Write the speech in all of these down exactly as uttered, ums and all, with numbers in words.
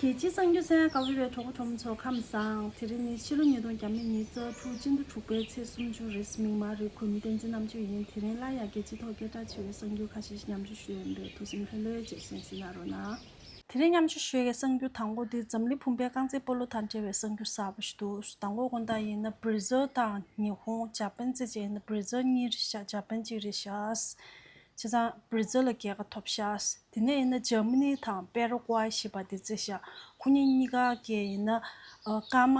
རྒྱལ་སྤྱིའི་གསར་འགྱུར་གསན་ག་བ་ཡོད་པའི་གྲོགས་པོ་གྲོགས་མོ་ཚོ་ཁམས་བཟང་། དེ་རིང་ནི་ཕྱི་ལོ་ཉིས་སྟོང་ཉི་ཤུ་རྩ་དྲུག་སྤྱི་ཟླ་དྲུག་པའི་ཚེས་སུམ་ཅུ་རེད། མིང་མ་རེད། གུས་མོ་བསྟན་འཛིན་རྣམ་དཔྱོད་ཡིན། དེ་རིང་སླར་ཡང་རྒྱལ་སྤྱིའི་ཐོག་སྐད་གྲགས་ཆེ་བའི་གསར་འགྱུར་ཁ་ཤས་ཤིག་མཉམ་སྤྱོད་ཞུ་ཡ་ཡིན་པས་ཐུགས་སེམས་ལྷོད་ལྷོད་བྱས་གསན་གཟིགས་གནང་རོགས་གནང་། དེ་རིང་མཉམ་སྤྱོད་ཞུ་ཡ་གི་གསར་འགྱུར་དང་པོ་དེ་འཛམ་གླིང་བུམ་པའི་རྐང་རྩེད་སྤོ་ལོ་དང་འབྲེལ་བའི་གསར་འགྱུར་གསར་པ་ཞིག་འདུག་དང་པོ་དགོངས་དག་ཡིན་ན་བྷི་ར་ཛིལ་དང་ཉི་ཧོང་། ཇ་པན་རྩེད་བྱས་ཡིན་ན་བྷི་ར་ཛིལ་གཉིས་རེད་ཤག་ཇ་པན་གཅིག་རེད་ཤག་བྱས་ཙང་བྷི་ར་ཛིལ་ལ་རྒྱལ་ཁ་ཐོབ་ཤག་དེ་ནས་ཡིན་ན་འཇར་མ་ནི་དང་པེ་ར་ཀུའེ་ཞེས་པ་དེ་རྩེས་ཤག་ཁོ་གཉིས་གཉིས་ཀ་གིས་ཡིན་ན་ཨ་སྐར་མ་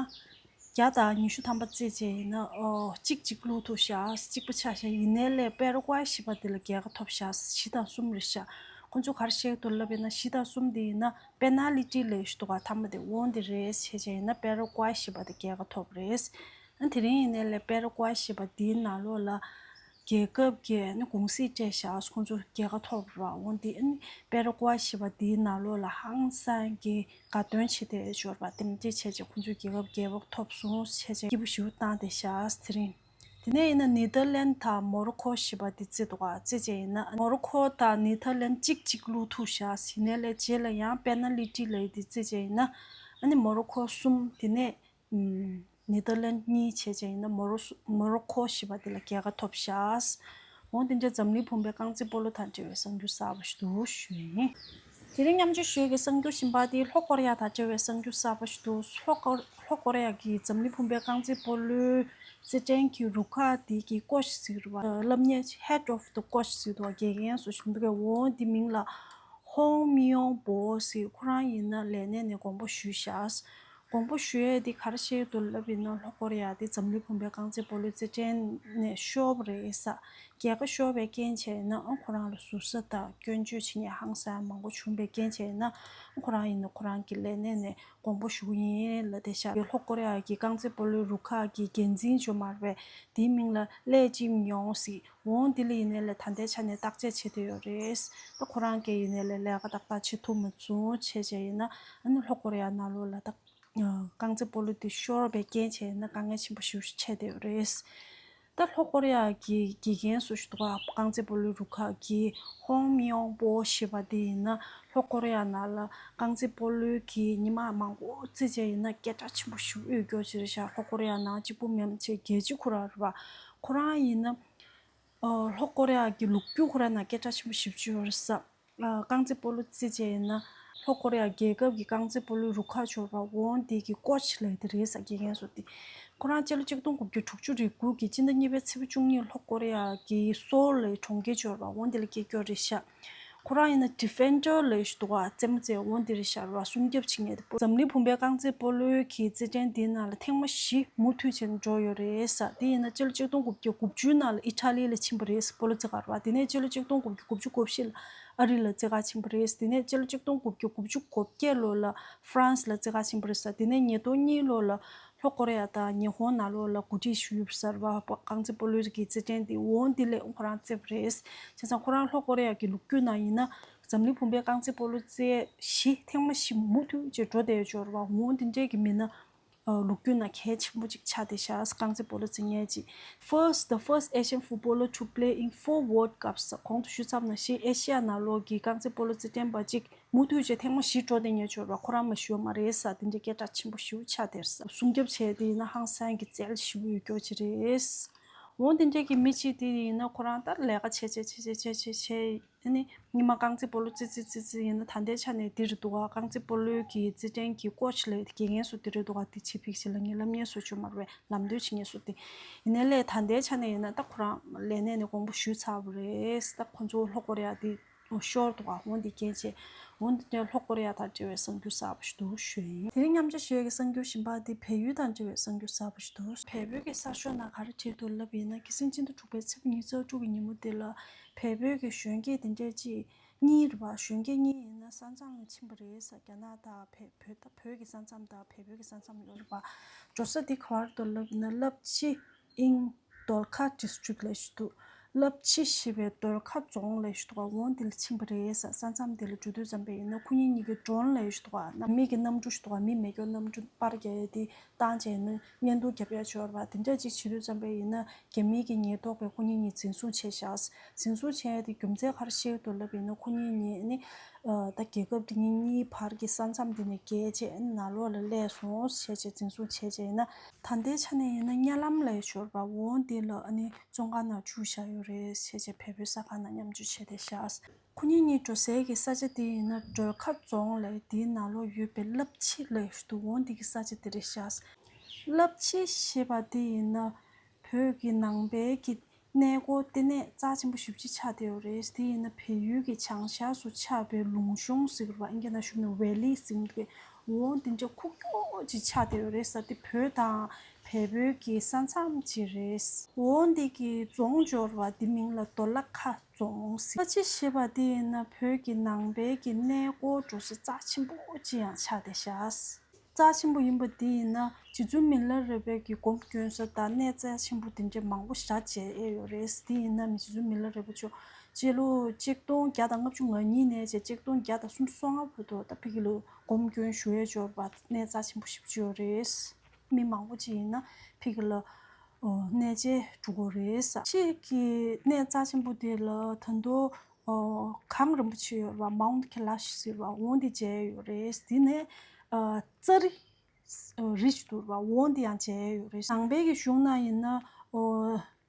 བརྒྱ་དང་ཉི་ཤུ་ཐམ་པ་རྩེས་བྱས་ཡིན་ན་ཨོ་གཅིག་གཅིག་བླུགས་ཐུབ་ཤག་གཅིག་པ་ཆགས་ཤག་ཡིན་ནའི་ལས་པེ་ར་ཀུའེ་ཞེས་པ་དེ་ལ་རྒྱལ་ཁ་ཐོབ་ཤག་བཞི་དང་གསུམ་རེད་ཤག་ཁོ་ཚོས་ག་རེ་བཤད་འདུག་ལབ་ཡིན་ན་བཞི་དང་གསུམ་དེ་ཡིན་ན་པེ་ན་ལི་ཊི་ལབ་ཡས་ཤིག་འདུག་ག་ཐ་མ་དེ་འོ་འདི་རེད། བྱས་བྱས་ཡིན་ན་པེ་ར་ཀུའེ་ཞེས་པ་དེ་རྒྱལ་ཁ་ཐོབ་རེད། ཨ་དེ་རིང་ཡིན་ནའི་ལས་པེ་ར་ཀུའེ་ཞེས་པ་དེའི་ནང་ལོགས་ལ་རྒྱལ་ཁབ་ཀྱི་ཨ་ནི་གུང་སྲིད་སྤྲད་ཤག་ཁོང་ཚོ་རྒྱལ་ཁ་ཐོབ་ར། འོ་འདི་ཨ་ནི་པེ་ར་ཀུའེ་ཞེས་པ་དེའི་ནང་ལོགས་ལ་ཧང་སང་གི་དགའ་སྟོན་བྱེད་དེ་འབྱོར་བ་དེ་འདྲ་བྱས་བྱས་ཁོང་ཚོའི་རྒྱལ་ཁབ་རྒྱལ་ཁ་ཐོབ་སོང་བྱས་བྱས་སྐྱིད་པོ་ཞེ་པོ་བཏང་བསྡད་ཤག་དེ་རིང་། དེ་ནས་ཡིན་ན་ནེ་དར་ལན་དང་མོ་རོ་ཁོ་ཞེས་པ་དེ་རྩེས་འདུག་ག་རྩེས་བྱས་ཡིན་ན་མོ་རོ་ཁོ་དང་ནེ་དར་ལན་གཅིག་གཅིག་བླུགས་ཐུབ་ཤག་ཡིན་ནའི་ལས་རྗེས་ལ་ཡང་པེ་ན་ལི་ཊི་ལབ་ཡས་དེ་རྩེས་བྱས་ཡིན་ན་ཨ་ནི་མོ་རོ་ཁོ་གསུམ། དེ་ནས་ཨམ་ནེ་དར་ལན་གཉིས་བྱས་བྱས་ཡིན་ན་མོ་རོ་སུ་མོ་རོ་ཁོ་ཞེས་པ་དེ་ལ་རྒྱལ་ཁ་ཐོབ་ཤག་འོ་དེ་འདྲ་འཛམ་གླིང་བུམ་པའི་རྐང་རྩེད་སྤོ་ལོ་དང་འབྲེལ་བའི་གསར་འགྱུར་གསར་པ་ཞིག་འདུག་ཞུ་ཡིན། དེ་རིང་མཉམ་སྤྱོད་ཞུ་ཡས་ཀྱི་གསར་འགྱུར་གཞན་པ་དེ་ལྷོ་ཀོ་རི་ཡ་དང་འབྲེལ་བའི་གསར་འགྱུར་གསར་པ་ཞིག་འདུག་ལྷོ་ཀོ་ལྷོ་ཀོ་རི་ཡ་གིས་འཛམ་གླིང་བུམ་པའི་རྐང་རྩེད་སྤོ་ལོའི་རྩེད་འགྲན་གྱི་རུ་ཁག་དེ་གི་ཀོ་ཆི་ཟེར་བ་སློབ་གཉེར་head of the coach ཟེར་འདུག་དགེ་རྒན་ཚོ་ཞིག་འདུག་གས། འོ་དེ་མིང་ལ་ཧོང་མི་ཡོང་པོ་ཟེར། ཁོ་རང་ཡིན་ན་ལས་གནས་ནས་དགོངས་པ་ཞུས་ཤག་དགོངས་པ་ཞུ་ཡས་དེ་ག་རེ་བཤད་འདུག་ལབ་ཡིན་ན་ལྷོ་ཀོ་རི་ཡ་དེ་འཛམ་གླིང་བུམ་པའི་རྐང་རྩེད་སྤོ་ལོའི་རྩེད་འགྲན་ནས་ཤོར་བ་རེད་ས། རྒྱལ་ཁ་ཤོར་བའི་རྐྱེན་བྱས་ན་ཨ་ཁོ་རང་ལ་ཟུར་ཟ་དང་སྐྱོན་བརྗོད་བྱེད་མཁན་ཧང་སང་མང་པོ་བྱུང་བའི་རྐྱེན་བྱས་ན་ཨ་ཁོ་རང་ཡིན་ན་ཁོ་རང་གི་ལས་གནས་ནས་དགོངས་པ་ཞུ་གི་ཡིན་ལབ་བསྡད་ཤག་ལྷོ་ཀོ་རི་ཡ་གི་རྐང་རྩེད་སྤོ་ལོའི་རུ་ཁག་གི་འགན་འཛིན་ཅིག་ཡོད་མ་རེད་པས། དེའི་མིང་ལ་ལེ་ཅིམ་ཡོང་ཟེར། འོ་འདི་ལ་ཡིན་ནའི་ལས་ད་ལྟའི་ཆ་ནས་བརྟག་དཔྱད་བྱེད་བསྡད་ཡོད་རེད། ད་ཁོ་རང་གིས་ཡིན་ནའི་ལས་ལས་ཀ་ཏག་ཏག་བྱེད་ཐུབ་མ་སོང་བྱས་བྱས་ཡིན་ན་ཨ་ནི་ལྷོ་ཀོ་རི་ཡ་ནང་ལོགས་ལ་ད་རྐང་རྩེད་སྤོ་ལོ་འདི་ཤོར་བའི་རྐྱེན་བྱས་ན་དཀའ་ངལ་ཆེན་པོ་ཞེ་པོ་ཆགས་བསྡད་ཡོད་རེད། ད་ལྷོ་ཀོ་རི་ཡ་གི་དགེ་རྒན་སུ་ཞིག་འདུག་ག་རྐང་རྩེད་སྤོ་ལོའི་རུ་ཁག་གི་ཧོང་མི་ཡོང་པོ་ཞེས་པ་དེ་ཡིན་ན་ལྷོ་ཀོ་རི་ཡ་ནང་ལ་རྐང་རྩེད་སྤོ་ལོའི་གི་ཉི་མ་མང་པོ་རྩེད་བྱས་ཡིན་ན་སྐད་གྲགས་ཆེན་པོ་ཞེ་པོ་ཡོད་རྒྱུ་ཅིག་རེད་ཤག་ལྷོ་ཀོ་རི་ཡ་ནང་གཅིག་པུ་མིན་ཅིག་རྒྱལ་སྤྱི་ཁོ་རང་རེད་པ། ཁོ་རང་ཡིན་ན་ཨོ་ལྷོ་ཀོ་རི་ཡ་གི་ལོ་རྒྱུས་ཁོ་རང་ནང་སྐད་གྲགས་ཆེན་པོ་ཞེ་པོ་ཅིག་ཡོད་རེད་ས། ཨ་རྐང་རྩེད་སྤོ་ལོ་རྩེད་བྱས་ཡིན་ན་ལྷོ་ཀོ་རི་ཡ་རྒྱལ་ཁབ་ཀྱི་རྐང་རྩེད་སྤོ་ལོའི་རུ་ཁག་ཅིག་ཡོད་རེད་པ། འོ་འདི་གི་ཀོ་ཆི་ལབ་ཡས་དེ་རེད་ས། དགེ་རྒན་ཚོ་དེ་ཁོ་རང་སྤྱི་ལོ་གཅིག་སྟོང་དགུ་བརྒྱ་དྲུག་ཅུ་རེ་དགུ་གི་སྤྱི་ཟླ་གཉིས་པའི་ཚེས་པ་བཅུ་གཉིས་ལྷོ་ཀོ་རི་ཡ་གི་སོལ་ལབ་ཡས་གྲོང་ཁྱེར་ཅིག་ཡོད་རེད་པ། འོ་འདི་ལ་སྐྱེས་རྒྱུ་རེད་ཤག་ཁོ་རང་ཡིན་ན་ཌི་ཕེན་ཌར་ལབ་ཡས་ཞིག་འདུག་ག་རྩེད་མོ་རྩེ་འོ་འདི་རེད་ཤག་རེད་པ། སྲུང་སྐྱོབ་བྱེད་མཁན་དེ་འཛམ་གླིང་བུམ་པའི་རྐང་རྩེད་སྤོ་ལོའི་གི་རྩེད་འགྲན་འདིའི་ནང་ལ་ཐེངས་མ་བཞི་མུ་མཐུད་བྱས་ནས་འགྲོ་ཡོད་རེད་ས། དེ་ཡིན་ན་སྤྱི་ལོ་གཅིག་སྟོང་དགུ་བརྒྱ་དགུ་བཅུ་ནང་ལ་ཨི་ཊ་ལི་ལ་ཕྱིན་པ་རེད་ས། སྤོ་ལོ་རྩེད་ག་རེད་པ། དེ་ནས་སྤྱི་ལོ་གཅིག་སྟོང་དགུ་བརྒྱ་དགུ་བཅུ་གོ་བཞི་ལ་ཨ་རི་ལ་རྩེད་ག་ཕྱིན་པ་རེད། དེ་ནས་སྤྱི་ལོ་གཅིག་སྟོང་དགུ་བརྒྱ་དགུ་བཅུ་གོ་བརྒྱད་ལོ་ལ་ཧྥ་རན་སི་ལ་རྩེད་ག་ཕྱིན་པ་རེད་ས། དེ་ནས་ཉིས་སྟོང་གཉིས་ལོ་ལ་ལྷོ་ཀོ་རི་ཡ་དང་ཉི་ཧོང་ནང་ལོགས་ལ་གོ་སྒྲིག་ཞུས་ཡོད་ས་རེད་པ། རྐང་རྩེད་སྤོ་ལོའི་གི་རྩེད་འགྲན་དེ་འོ་འདི་ལས་ཁོ་རང་རྩེད་པ་རེད། བྱས་ཙང་ཁོ་རང་ལྷོ་ཀོ་རི་ཡ་གི་ལོ་རྒྱུས་ནང་ཡིན་ན་འཛམ་གླིང་བུམ་པའི་རྐང་རྩེད་སྤོ་ལོ་རྩེད་བཞི་ཐེངས་མ་བཞི་མུ་མཐུད་ཅིག་འགྲོ་བསྡད་ཡོད་ཅོར་བ། འོ་འདི་འདྲའི་གི་མི་སྣ་ལོ་རྒྱུས་ནང་གལ་ཆེན་པོ་ཅིག་ཆགས་བསྡད་ཤག་རྐང་རྩེད་སྤོ་ལོ་རྩེད་མཁན་ཅིག First, the first Asian footballer to play in four World Cups. གོང་དུ་ཞུས་ཙམ་ནང་བཞིན་ཨེ་ཤི་ཡ་ནང་ལོགས་ཀྱི་རྐང་རྩེད་སྤོ་ལོ་རྩེད་འགྲན་པ་ཅིག་མུ་མཐུད་བྱས་ཐེངས་མ་བཞི་འགྲོ་བསྡད་མཁན་ཅིག་ཡོད་རེད་པ། ཁོ་རང་མ་ཞུ་བ་མ་རེད་ས། དེ་འདྲའི་སྐད་གྲགས་ཆེན་པོ་ཞེ་པོ་ཆགས་བསྡད་ས། སྲུང་སྐྱོབ་བྱས་དེ་ཡིན་ན་ཧང་སང་གི་རྩལ་ཞེ་པོ་ཡོད་རྒྱུ་ཅིག་རེད། འོ་དེ་འདྲའི་གི་མི་གཅིག་དེ་ཡིན་ན་ཁོ་རང་ད་ལས་ཀ་བྱས་བྱས་བྱས་བྱས་བྱས་བྱས་བྱས། ཨ་ནི་སྔོན་མ་རྐང་རྩེད་སྤོ་ལོ་རྩེད་རྩེད་རྩེད་རྩེད་ཡིན་ན་ད་ལྟའི་ཆ་ནས་འདི་རེད་འདུག་ག་རྐང་རྩེད་སྤོ་ལོའི་གི་རྩེད་འགྲན་གྱི་ཀོ་ཆི་ལབ་དགེ་རྒན་ཚོ་འདི་རེད་འདུག་ག་དེ་ཆེད་ཕེབས་ཤིག་ལབ་མཁན་སློབ་གཉེར་ཚོ་ཅིག་ཡོད་མ་རེད་པས། ལམ་སྟོན་བྱེད་མཁན་ཚོ་དེ། ཡིན་ནའི་ལས་ད་ལྟའི་ཆ་ནས་ཡིན་ན་ད་ཁོ་རང་ལས་གནས་ནས་དགོངས་པ་ཞུས་ཚར་བ་རེད། ད་ཁོ་ཚོ་ལྷོ་ཀོ་རི་ཡ་དེ་ཤོར་འདུག་ག་འོ་འདི་རྐྱེན་བྱས། འོ་འདི་འདྲའི་ལྷོ་ཀོ་རི་ཡ་དང་འབྲེལ་བའི་གསར་འགྱུར་གསར་པ་ཞིག་འདུག་ཞུ་ཡིན། དེ་རིང་མཉམ་སྤྱོད་ཞུ་ཡ་གི་གསར་འགྱུར་གཞན་པ་དེ་བལ་ཡུལ་དང་འབྲེལ་བའི་གསར་འགྱུར་གསར་པ་ཞིག་འདུག་བལ་པོའི་གི་གསར་ཤོག་ནང་ག་རེ་བྲིས་འདུག་ལབ་ཡིན་ན་ཁ་སང་སྤྱི་ཟླ་དྲུག་པའི་ཚེས་པ་ཉི་ཤུ་རྩ་དྲུག་གི་ཉིན་མོ་དེ་ལ་བལ་པོའི་གི་གཞོན་སྐྱེས་དེ་འདྲས་ཅིག་གཉིས་རེད་པ། གཞོན་སྐྱེས་གཉིས་ཡིན་ན་ས་མཚམས་ལ་ཕྱིན་པ་རེད་ས། རྒྱ་ནག་དང་བལ་བོད་ད་བོད་ཀྱི་ས་མཚམས་དང་བལ་པོའི་གི་ས་མཚམས་ཡོད་རེད་པ། འགྲོ་ས་འདི་ག་བར་དུ་ལབ་ན་ལབ་ཆི་ཨིང་དོལ་ཁ་ཌི་སི་ཊིག་ལབ་ཞིག་འདུག་ལབ་ཆི་ཞེས་པའི་དོལ་ཁ་རྫོང་ལབ་ཞིག་འདུག་ག་འོང་འདི་ལ་ཕྱིན་པ་རེད་ས། ས་མཚམས་འདི་ལ་འགྲོ་དུས་ཙམ་པ་ཡིན་ན་ཁོ་གཉིས་གཉིས་ཀྱི་ཌོ་རོན་ལབ་ཞིག་འདུག་ག་ན་མི་གི་གནམ་གྲུ་ཞིག་འདུག་ག་མི་མེ་སྒྱོགས་གནམ་གྲུ་པར་རྒྱག་ཡ་དེ་བཏང་བྱས་ནས་བརྙན་ཐུང་རྒྱབ་ཡ་ཅིག་ཡོད་རེད་པ། དེ་འདྲ་ཅིག་བྱེད་དུས་ཙམ་པ་ཡིན་ན་རྒྱ་མི་གི་ཉེན་རྟོག་པས་ཁོ་གཉིས་གཉིས་འཛིན་བཟུང་བྱས་ཤག་འཛིན་བཟུང་བྱས་ཏེ་རྒྱུ་མཚན་ག་རེ་བཤད་འདུག་ལབ་ཡིན་ན་ཁོ་གཉིས་གཉིས་ནི་ ཨ་ད་རྒྱལ་ཁབ་འདི་གཉིས་གཉིས་བར་གྱི་ས་མཚམས་དེ་ནས་བརྒལ་བྱས་ནང་ལོགས་ལ་སླེབས་སོང་བྱས་བྱས་འཛིན་བཟུང་བྱས་བྱས་ཡིན་ན། ད་ལྟའི་ཆ་ནས་ཡིན་ན་གཉའ་ལམ་ལ་ཡོད་ཤོར་བ་འོ་འདི་ལ་ཨ་ནི་བཙོན་ཁང་ནང་བཅུག་བཞག་ཡོད་རེད་བྱས་བྱས་བལ་པོའི་གསར་ཁང་ནང་མཉམ་སྤྱོད་བྱས་ཏེ་བཞག་ཁོ་གཉིས་གཉིས་འགྲོ་སའི་གི་ས་ཆ་དེ་ཡིན་ན་སྒྲོལ་ཁ་རྫོང་ལས་དེའི་ནང་ལོགས་ཡོད་པའི་རླབས་ཆེ་ལས་ཤུ་དུ་འོང་དེ་གི་ས་ཆ་དེ་རེད་ཤག་རླབས་ཆེ་ཞེས་པ་དེ་ཡིན་ན་བོད་ཀྱི་ནང་པའི་གི་གནས་སྐོར་ལྟེ་གནས་རྩ་ཆེན་པོ་ཞེ་པོ་ཅིག་ཆགས་བསྡད་ཡོད་རེད། དེ་ཡིན་ན་བལ་ཡུལ་གྱི་བྱང་ཤར་སུ་ཆགས་པའི་ལུང་གཤོང་ཟེར་བ་ཨིན་སྐད་ནང་ཞུས་ན་ཝེ་ལི་ཟེར་གི་འོང་དེ་འདྲ་ཁུག་ཀྱོག་ཅིག་ཆགས་བསྡད་ཡོད་རེད་ས། དེ་བོད་དང་བལ་པོའི་གི་ས་མཚམས་ཅིག་རེད། འོང་དེ་གི་རྫོང་འབྱོར་བ་དེ་མིང་ལ་རྡོ་ལ་ཁ་རྫོང་ཟེར། ས་ཆ་ཞེས་པ་དེ་ཡིན་ན་བོད་ཀྱི་ནང་པའི་གི་གནས་སྐོར་འགྲོ་ས་རྩ་ཆེན་པོ་ཅིག་ཡང་ཆགས་བསྡད་ཤག་རྩ་ཆེན་པོ་ཡིན་པ་དེ་ཡིན་ན་རྗེ་བཙུན་མི་ལ་རས་པའི་གི་སྒོམ་སྐྱོན་ས་དང་གནས་རྩ་ཆེན་པོ་དེ་འདྲ་མང་པོ་ཞེ་དྲག་མཇལ་ཡས་ཡོད་རེད། དེ་ཡིན་ན་མི་རྗེ་བཙུན་མི་ལ་རས་པ་མཆོག་སྤྱི་ལོ་གཅིག་སྟོང་བརྒྱ་དང་ལྔ་བཅུ་ང་གཉིས་ནས་བྱས་གཅིག་སྟོང་བརྒྱ་དང་སུམ་ཅུ་སོ་ལྔ་བར་དུ་ད་ཕ་གི་ལ་སྒོམ་སྐྱོན་ཞུ་ཡས་འབྱོར་བ་གནས་རྩ་ཆེན་པོ་ཞེ་པོ་ཅིག་ཡོད་རེད། མི་མང་པོ་ཅིག་ཡིན་ན་ཕ་གི་ལ་ཨོ་གནས་མཇལ་འགྲོ་གི་རེད། ཕྱིས་ཀྱི་གནས་རྩ་ཆེན་པོ་དེ་ལ་ད་དུང་ཨོ་གངས་རིན་པོ་ཆེ་ཡོད་རེད་བ། མའུན་ཁེ་ལ་ཤི་ཟེར་བ་འོ་འདི་མཇལ་ཡོད་རེད། དེ་ནས་ཨ་ཙ་རི་རི་ཞིག་འདུག་རེད་བ། འོ་འདི་ཡང་མཇལ་ཡོད་རེད། ནང་པའི་གི་གཞུང་ནང་ཡིན་ན་ཨོ་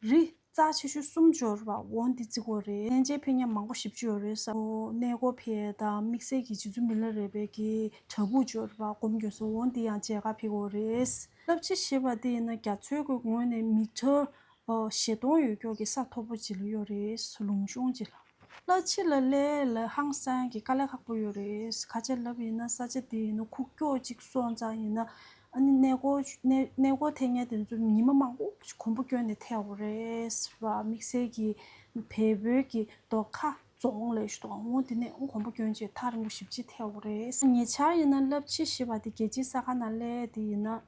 རི་རྩ་ཆེ་ཤོས་གསུམ་འབྱོར་བ་འོ་འདི་བརྩི་གི་རེད། གནས་མཇལ་ཕེབས་མཁན་མང་པོ་ཞེ་པོ་ཅིག་ཡོད་རེད་ས། ཨོ་གནས་སྐོར་ཕེབས་དང་དམིགས་བསལ་གྱི་རྗེ་བཙུན་མི་ལ་རས་པའི་གི་བྲག་ཕུག་འབྱོར་བ་སྒོམ་སྐྱོན་ས་འོ་འདི་ཡང་མཇལ་ཁ་ཕེབས་ཀྱི་རེད། རླབས་ཆེ་ཞེས་པ་འདི་ཡིན་ན་རྒྱ་མཚོའི་གི་ངོས་ནས་མི་ཊར་ཨོ་བཞི་སྟོང་ཡོད་ཀྱོག་གི་ས་མཐོ་པོ་ཅིག་ལ་ཡོད་རེད། ལུང་གཤོང་ཅིག་ལ། ལ་ཕྱི་ལ་སླེབས་ལ་ཧང་སང་གི་དཀའ་ལས་ཁག་པོ་ཡོད་རེད། ག་ཅི་ལབ་ཡིན་ན་ས་ཆ་དེ་ཡིན་ན་ཁུག་ཀྱོག་ཅིག་སོང་ཙང་ཡིན་ན་ཨ་ནི་གནས་སྐོར་གནས་གནས་སྐོར་ཐེབས་མཁན་དེ་ཚོ་ཉི་མ་མང་པོ་གོམ་པ་བསྐྱོན་ནས་ཐེབས་ཡོད་རེད་ཟེར་བ། དམིགས་བསལ་གྱི་བལ་པོའི་གི་རྡོ་ཁ་རྫོང་ལས་ཞུ་དང་འོ་དེ་ནས་གོམ་པ་བསྐྱོན་བྱས་ཐག་རིང་པོ་ཞེ་པོ་ཅིག་ཐེབས་ཡོད་རེད། ཉེ་ཆར་ཡིན་ན་རླབས་ཆེ་ཞེས་པ་དེ་རྒྱལ་སྤྱིའི་གསར་ཁང་ནང་སླེབས་དེ་ཡིན་ན།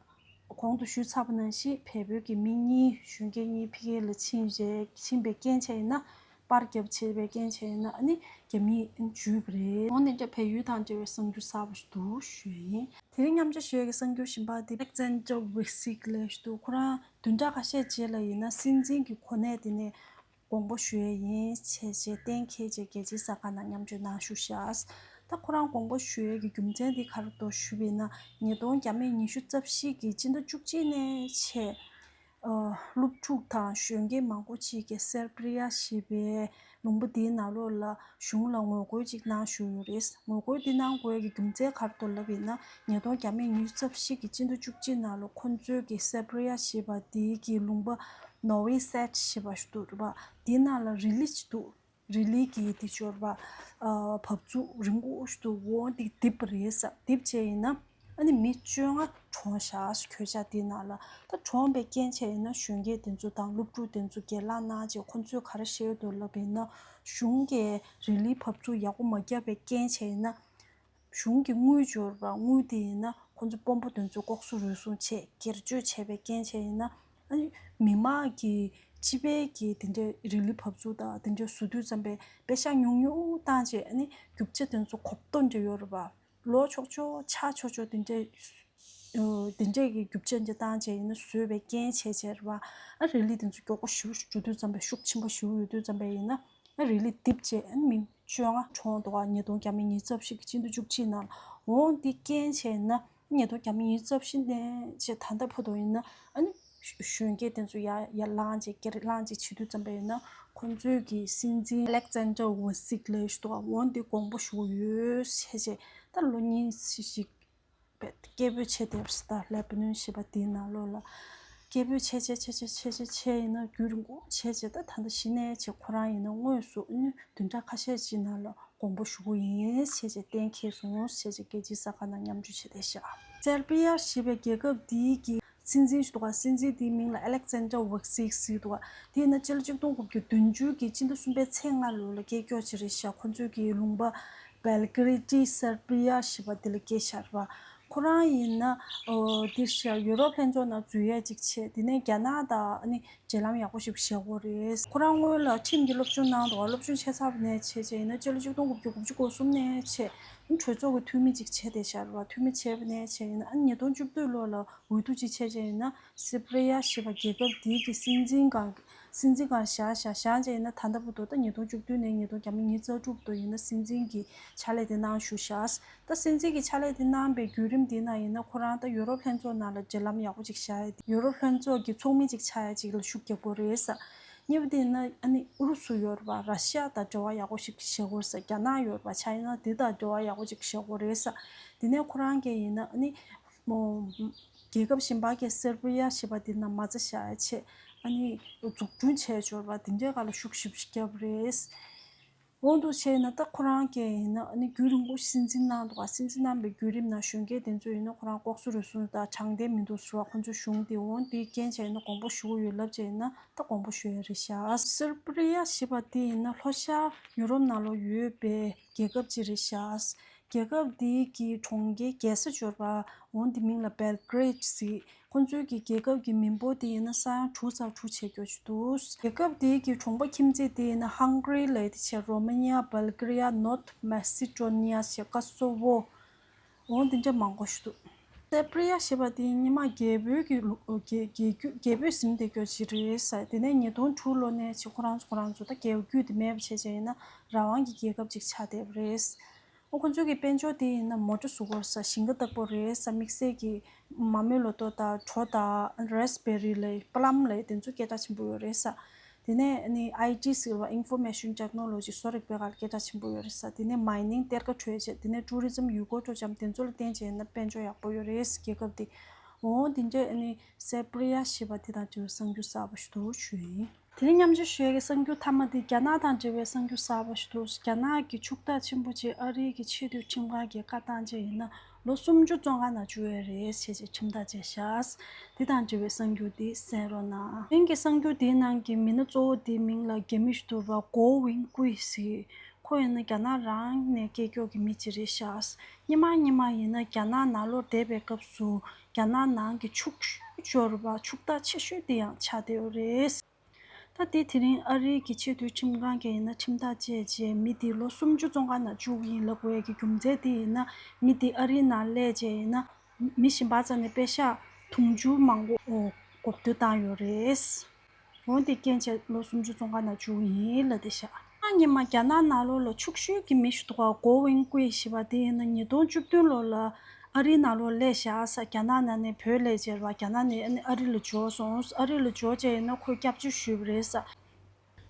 གོང་དུ་ཞུས་ཚར་བ་ནང་བཞིན་བལ་པོའི་གི་མི་གཉིས་གཞོན་སྐྱེས་གཉིས་ཕ་གི་ལ་ཕྱིན་རྗེས་ཕྱིན་པའི་རྐྱེན་བྱས་ཡིན་ན། པར་བརྒྱབ་བྱས་པའི་རྐྱེན་བྱས་ཡིན་ན་ཨ་ནི་རྒྱ་མིས་འཇུས་པ་རེད། འོ་ནས་ཀྱང་བལ་ཡུལ་དང་འབྲེལ་བའི་གསར་འགྱུར་གསར་པ་ཞིག་འདུག་ཞུ་ཡ་ཡིན། དེ་རིང་མཉམ་སྤྱོད་ཞུ་ཡ་གི་གསར་འགྱུར་གཞན་པ་དེ་Alexander Vosik ལབ་ཞིག་འདུག་ཁོ་རང་བདུན་ཕྲག་ཁ་ཤས་རྗེས་ལ་ཡིན་ན་སྲིད་འཛིན་གྱི་གོ་གནས་དེ་ནས་དགོངས་པ་ཞུ་ཡས་ཡིན་བྱས་བྱས་གཏན་འཁེལ་བྱས་རྒྱལ་སྤྱིའི་གསར་ཁང་ནང་མཉམ་སྤྱོད་གནང་བཞུགས་ཤག་ད་ཁོ་རང་དགོངས་པ་ཞུ་ཡས་ཀྱི་རྒྱུ་མཚན་དེ་ག་རེ་འདུག་ཞུས་པ་ཡིན་ན་ཉིས་སྟོང་བརྒྱ་མེད་ཉི་ཤུ་རྩ་བཞི་གི་སྤྱི་ཟླ་བཅུ་གཅིག་ནས་བྱས་ཨ་སློབ་ཕྲུག་དང་གཞོན་སྐྱེས་མང་པོ་ཅིག་གིས་སེར་པི་རི་ཡ་ཞེས་པའི་ལུང་པ་དེའི་ནང་ལོགས་ལ་གཞུང་ལ་ངོ་རྒོལ་ཅིག་གནང་བཞུགས་ཡོད་རེད། ངོ་རྒོལ་འདི་གནང་དགོས་ཀྱི་རྒྱུ་མཚན་ག་རེ་འདུག་ལབ་ཡིན་ན་ཉིས་སྟོང་བརྒྱ་མེད་ཉི་ཤུ་རྩ་བཞི་གི་སྤྱི་ཟླ་བཅུ་གཅིག་ནང་ལ་ཁོ་ཚོས་ཀྱི་སེར་པི་རི་ཡ་ཞེས་པ་དེའི་གི་ལུང་པ་Novi Sad ཞེས་པ་ཞིག་འདུག་རེད་པ། དེའི་ནང་ལ་རི་ལི་ཅིག་འདུག་རི་ལི་གི་དེ་ཅོར་བ་ཨ་བབས་ཚུགས་རིང་པོ་ཞིག་འདུག་འོ་འདི་རྡིབ་པ་རེད་ས། རྡིབ་བྱས་ཡིན་ན་ཨ་ནི་མི་བཅོ་ལྔ་གྲོངས་ཤག་གོད་ཆག་དེའི་ནང་ལ། ད་གྲོངས་པའི་རྐྱེན་བྱས་ཡིན་ན་གཞོན་སྐྱེས་དེ་ཚོ་དང་སློབ་ཕྲུག་དེ་ཚོ་སྒེར་ལངས་གནང་བྱས་ཁོ་ཚོས་ག་རེ་བཤད་ཡོད་འདུག་ལབ་ཡིན་ན་གཞུང་གིས་རི་ལིའི་བབས་ཚུགས་ཡག་པོ་མ་བརྒྱབ་པའི་རྐྱེན་བྱས་ཡིན་ན། གཞུང་གི་དངུལ་འབྱོར་བ་དངུལ་དེ་ཡིན་ན་ཁོ་ཚོ་དཔོན་པོ་དེ་ཚོ་ལྐོག་ཟ་རུལ་སུངས་བྱས་སྒེར་གཅོད་བྱས་པའི་རྐྱེན་བྱས་ཡིན་ན་ཨ་ནི་མི་མང་གི་སྤྱི་པའི་གི་དེ་འདྲའི་རི་ལི་བབས་ཚུགས་དང་དེ་འདྲའི་བཟོ་དུས་ཙམ་པའི་པེ་ཤག་ཉུང་ཉུང་བཏང་བྱས་ཨ་ནི་རྒྱུ་ཆ་དེ་ཚོ་གོ་ཏོ་འདྲ་ཡོད་རེད་པ། ལོ་ཆོག་ཆོག་ཆག་ཆོག་ཆོག་དེ་འདྲའི་ཨོ་དེ་འདྲས་ཀྱི་རྒྱུ་ཆ་འདི་བཏང་བྱས་ཡིན་ན་བཟོས་པའི་རྐྱེན་བྱས་བྱས་རེད་བ། ཨ་རི་ལི་དེ་ཚོ་མགྱོགས་པོ་ཞེ་པོ་ཞིག་འགྲོ་དུས་ཙམ་པའི་ཤུགས་ཆེན་པོ་ཞེ་པོ་ཡོད་དུས་ཙམ་པའི་ཡིན་ན་ཨ་རི་ལི་རྡིབ་བྱས་ཨ་མི་བཅོ་ལྔ་གྲོངས་འདུག་ཨ་ཉིས་སྟོང་བརྒྱ་མེད་ཉི་ཤུ་རྩ་བཞི་གི་སྤྱི་ཟླ་བཅུ་གཅིག་ནང་ལ། འོ་འདི་རྐྱེན་བྱས་ན་ཉིས་སྟོང་བརྒྱ་མེད་ཉི་ཤུ་རྩ་བཞི་ནས་བྱས་ད་ལྟ་བར་དུ་ཡིན་ན་ཨ་ནི་གཞོན་སྐྱེས་དེ་ཚོ་ཡར་ཡར་ལངས་བྱས་སྒེར་ལངས་བྱས་བྱེད་དུས་ཙམ་པ་ཡིན་ན་ཁོང་ཚོས་ཀྱི་སྲིད་འཛིན་Alexander Vosik ལབ་ཞིག་འདུག་འོ་འདི་དགོངས་པ་ཞུ་གི་ཡོད་ཟེར་བྱས་ད་ལོ་གཉིས་ཞིག་སྐད་འབོད་བྱས་བསྡད་པ་ད་ལེ་པ་ནོན་ཞེས་པ་དེའི་ནང་ལོགས་ལ་སྐད་འབོད་བྱས་བྱས་བྱས་བྱས་བྱས་བྱས་བྱས་ཡིན་ན་རྒྱུན་རིང་པོ་བྱས་བྱས་ད་ད་ལྟ་གཞི་ནས་བྱས་ཁོ་རང་ཡིན་ན་དངོས་སུ་ཨ་ནི་བདུན་ཕྲག་ཁ་ཤས་ཅིག་ནང་ལ་དགོངས་པ་ཞུ་གི་ཡིན་ཟེར་བྱས་གཏན་འཁེལ་སོང་ཟེར་བྱས་རྒྱལ་སྤྱིའི་གསར་ཁང་ནང་མཉམ་སྤྱོད་བྱས་བསྡད་ཤག་སེར་པི་ཡ་ཞེས་པའི་རྒྱལ་ཁབ་འདིའི་གི་སྲིད་འཛིན་ཞིག་འདུག་ག་སྲིད་འཛིན་དེའི་མིང་ལ་Alexander Vosik ཟེར་འདུག་ག་དེ་ཡིན་ན་སྤྱི་ལོ་གཅིག་སྟོང་དགུ་བརྒྱ་བདུན་ཅུ་གི་སྤྱི་ཟླ་གསུམ་པའི་ཚེས་ལྔ་ལོ་ལ་སྐྱེས་མཆོག་ཅིག་རེད་ཤག་ཁོ་ཚོའི་གི་ལུང་པ་Belgrade Serbia ཞེས་པ་དེ་ལ་སྐྱེས་ཤག་རེད་བ། ཁོ་རང་ཡིན་ན་ཨོ་དེ་ཤག་ཡུ་རོབ་ལྷན་ཚོགས་ནང་འཛུལ་ཡས་ཅིག་བྱས་དེ་ནས་རྒྱ་ནག་དང་ཨ་ནི་འབྲེལ་ལམ་ཡག་པོ་ཞིག་བཞག་གོ་རེད། ཁོ་རང་སྔོན་ལ་ཁྲིམས་ཀྱི་སློབ་སྦྱོང་གནང་འདུག་སློབ་སྦྱོང་བྱས་ཚར་བ་ནས་བྱས་བྱས་ཡིན་ན་སྤྱི་ལོ་གཅིག་སྟོང་དགུ་བརྒྱ་དགུ་བཅུ་གོ་གསུམ་ནས་བྱས་གྲོས་ཚོགས་ཀྱི་འཐུས་མི་ཅིག་བྱས་བསྡད་ཤག་རེད་བ། འཐུས་མི་བྱས་པ་ནས་བྱས་ཡིན་ན་ཨ་ནི་ཉིས་སྟོང་བཅུ་བདུན་ལོ་ལ་འོས་བསྡུ་ཅིག་བྱས་བྱས་ཡིན་ན་སེར་པི་ཡ་ཞེས་པ་རྒྱལ་ཁབ་དེའི་གི་སྲིད་འཛིན་སྒང་ སྲིད་འཛིན་སྒང་བཞག་བཞག་བཞག་བྱས་ཡིན་ན། ད་ལྟ་བར་དུ་ད་ཉིས་སྟོང་བཅུ་བདུན་ནས་ཉིས་སྟོང་ཉི་ཤུ་རྩ་དྲུག་བར་དུ་ཡིན་ན་སྲིད་འཛིན་གྱི་ཕྱག་ལས་དེ་གནང་བཞུགས་བཞག་ད་སྲིད་འཛིན་གྱི་ཕྱག་ལས་དེ་གནང་པའི་བརྒྱུད་རིམ་དེ་ནང་ཡིན་ན་ཁོ་རང་ད་ཡུ་རོབ་ལྷན་ཚོགས་ནང་ལ་འབྲེལ་ལམ་ཡག་པོ་ཅིག་བཞག་ཡ། ཡུ་རོབ་ལྷན་ཚོགས་ཀྱི་ཚོགས་མི་ཅིག་ཆགས་ཡ་ཅིག་ལ་ཤུགས་རྒྱག་གི་རེད་ས། གཉིས་པ་དེ་ཡིན་ན་ཨ་ནི་ཨུ་རུ་སུ་ཡོད་རེད་པ། ར་ཤི་ཡ་དང་འབྲེལ་བ་ཡག་པོ་ཞིག་བྱེད་དགོས་ས། རྒྱ་ནག་ཡོད་རེད་པ། ཆ་ཡིན་ན་དེ་དང་འབྲེལ་བ་ཡག་པོ་ཅིག་བྱེད་དགོས་རེད་ས། དེ་ནས་ཁོ་རང་གིས་ཡིན་ན་ཨ་ནི་མོ་རྒྱལ་ཁབ་གཞན་པ་གི་སེར་བི་ཡ་ཞེས་པ་དེ་ན་མ་རྩ་བཞག་ཡ་ཆེད་ཨ་ནི་འཛུགས་སྐྲུན་བྱས་འབྱོར་བ་དེ་འདྲའི་སྒང་ལ་ཤུགས་ཞེ་པོ་ཅིག་བརྒྱབ་རེད། འོ་འདུག་བྱས་ན་ད་ཁོ་རང་གིས་ཡིན་ན་ཨ་ནི་རྒྱུན་རིང་པོ་སྲིད་འཛིན་གནང་འདུག་ག་སྲིད་འཛིན་གནང་པའི་བརྒྱུད་རིམ་ནང་གཞོན་སྐྱེས་དེ་ཚོ་ཡིན་ན་ཁོ་རང་ལྐོག་ཟ་རུལ་སུངས་དང་དྲང་བདེན་མི་འདུག་ཟེར་བ། ཁོ་ཚོའི་གཞུང་དེ་འོ་འདི་རྐྱེན་བྱས་ན་དགོངས་པ་ཞུ་གི་ཡོད་ལབ་བྱས་ན་ད་དགོངས་པ་ཞུ་ཡ་རེད་ཤག་སེར་བི་ཡ་ཞེས་པ་དེ་ཡིན་ན་ལྷོ་ཤར་ཡུ་རོབ་ནང་ལོགས་ཡོད་པའི་རྒྱལ་ཁབ་ཅིག་རེད་ཤག་རྒྱལ་ཁབ་དེའི་གི་གྲོང་ཁྱེར་རྒྱལ་ས་འབྱོར་བ་འོ་འདི་མིང་ལ་Belgrade་ཟེར། ཁོ་ཚོའི་གི་རྒྱལ་ཁབ་ཀྱི་མི་འབོར་དེ་ཡིན་ན་ས་ཡ་དྲུག་ཙམ་དྲུག་བྱེད་ཀྱོག་ཅིག་འདུག་རྒྱལ་ཁབ་དེའི་གི་གྲོང་པ་ཁྱིམ་མཚེས་དེ་ཡིན་ན་Hungary་ལབ་དེ་བྱས། Romania, Bulgaria, North Macedonia་བྱས། Kosovo། འོ་འདི་འདྲ་མང་པོ་ཞིག་འདུག་སེར་བི་ཡ་ཞེས་པ་དེ་སྔོན་མ་རྒྱལ་པོའི་གི་ལུགས་རྒྱལ་རྒྱལ་རྒྱུད་རྒྱལ་པོས་ཟིན་བསྡད་ཀྱོག་ཅིག་རེད་ས། དེ་ནས་ཉིས་སྟོང་དྲུག་ལོ་ནས་ཅིག་ཁོ་རང་ཚོ་ཁོ་རང་ཚོ་ད་རྒྱལ་རྒྱུད་དེ་མེད་པ་བྱས་བྱས་ཡིན་ན་རང་དབང་གི་རྒྱལ་ཁབ་ཅིག་ཆགས་བསྡད་པ་རེད། ཨོ་ཁོ་ཚོའི་གི་དཔལ་འབྱོར་དེ་ཡིན་ན་མོ་ཊ་བཟོ་གི་ཡོད་རེད་ས། ཞིང་ཁ་བཏབ་ཀྱི་ཡོད་རེད་ས། དམིགས་བསལ་གྱི་མ་རྨོས་ལོ་ཏོག་དང་གྲོ་དང་རེ་སི་བེ་རི་ལབ་པ་ལམ་ལབ་དེ་ཚོ་སྐད་གྲགས་ཆེན་པོ་ཡོད་རེད་ས། དེ་ནས་ནི་ཨའི་ཊི་ཟེར་བ། Information Technology། བཟོ་རིག་པའི་སྒང་ལ་སྐད་གྲགས་ཆེན་པོ་ཡོད་རེད་ས། དེ་ནས་མའི་ནིང་། གཏེར་ཁ་འཕྲོག་བྱས། དེ་ནས་ཊུ་རི་ཛམ། ཡུལ་སྐོར་སྤྲོ་འཆམ་དེ་ཚོ་ལ་བརྟེན་བྱས་ན་དཔལ་འབྱོར་ཡག་པོ་ཡོད་རེད་རྒྱལ་ཁབ་དེ། འོ་དེ་འདྲས་ནི་སེར་བི་ཡ་ཞེས་པ་དེ་དང་འབྲེལ་བའི་གསར་འགྱུར་གསར་པ་ཞིག་འདུག་ཞུ་ཡིན། དེ་རིང་མཉམ་སྤྱོད་ཞུ་ཡས་ཀྱི་གསར་འགྱུར་མཐའ་མ་དེ་རྒྱ་ནག་དང་འབྲེལ་བའི་གསར་འགྱུར་གསར་པ་ཞིག་འདུག་རྒྱ་ནག་གི་ཕྱུག་བདག་ཆེན་པོ་ཅིག་ཨ་རིའི་གི་ཆེས་མཐོའི་ཁྲིམས་ཁང་གིས་བཀའ་བཏང་བྱས་ཡིན་ན་ལོ་སུམ་ཅུ་བཙོན་ཁང་ནང་འཇུག་ཡས་རེད་ཟེར་བྱས་ཁྲིམས་ཐག་བཅད་ཤག་དེ་དང་འབྲེལ་བའི་གསར་འགྱུར་འདི་གསན་རོགས་གནང་། དེ་རིང་གི་གསར་འགྱུར་འདིའི་ནང་གི་མི་སྣ་གཙོ་བོ་དེའི་མིང་ལ་རྒྱ་མི་ཞིག་འདུག་པ། གོ་ཝིང་ཀུའི་ཟེར། ཁོ་ཡིན་ན་རྒྱ་ནག་རང་ནས་སྐྱེས་ཀྱོག་གི་མི་ཅིག་རེད་ཤག་སྔོན་མ་སྔོན་མ་ཡིན་ན་རྒྱ་ནག་ནང་ལོགས་བསྡད་པའི་སྐབས་སུ་རྒྱ་ནག་ནང་གི་ཕྱུག་ཤོས་འབྱོར་བ། ཕྱུག་བདག་ཆེ་ཤོས་དེ་ཡང་ཆགས་བསྡད་ཡོད་རེད། ད་དེ་དེ་རིང་ཨ་རིའི་གི་ཆེས་མཐོའི་ཁྲིམས་ཁང་གིས་ཡིན་ན་ཁྲིམས་ཐག་བཅད་རྗེས་མི་དེ་ལོ་སུམ་ཅུ་བཙོན་ཁང་ནང་བཅུག་གི་ཡིན་ལབ་དགོས་ཡ་གི་རྒྱུ་མཚན་དེ་ཡིན་ན་མི་དེ་ཨ་རིའི་ནང་སླེབས་རྗེས་ཡིན་ན་མི་གཞན་པ་རྩ་ནས་པེ་ཤག་དུང་ཕྱུར་མང་པོ་གོ་བསྡུར་བཏང་ཡོད་རེད། འོན་ཏེ་རྐྱེན་བྱས་ལོ་སུམ་ཅུ་བཙོན་ཁང་ནང་བཅུག་གི་ཡིན་ལབ་བསྡད་ཤག་ཨ་ཉི་མ་རྒྱ་ནག་ནང་ལོགས་ལ་ཕྱུག་ཤོས་ཀྱི་མི་ཞིག་འདུག་ག་གོ་ཝིང་ཀུའི་ཞེས་པ་དེ་ཡིན་ན་ཉིས་སྟོང་བཅུ་བདུན་ལོ་ལ་ཨ་རིའི་ནང་ལོགས་སླེབས་བཞག་ས། རྒྱ་ནག་ནང་ནས་བོད་སླེབས་བྱས་ར་རྒྱ་ནག་ནས་ཨ་ནི་ཨ་རི་ལ་འབྱོར་སོང་། ཨ་རི་ལ་འབྱོར་བྱས་ཡིན་ན་ཁོས་སྐྱབས་བཅོལ་ཞུས་པ་རེད་ས།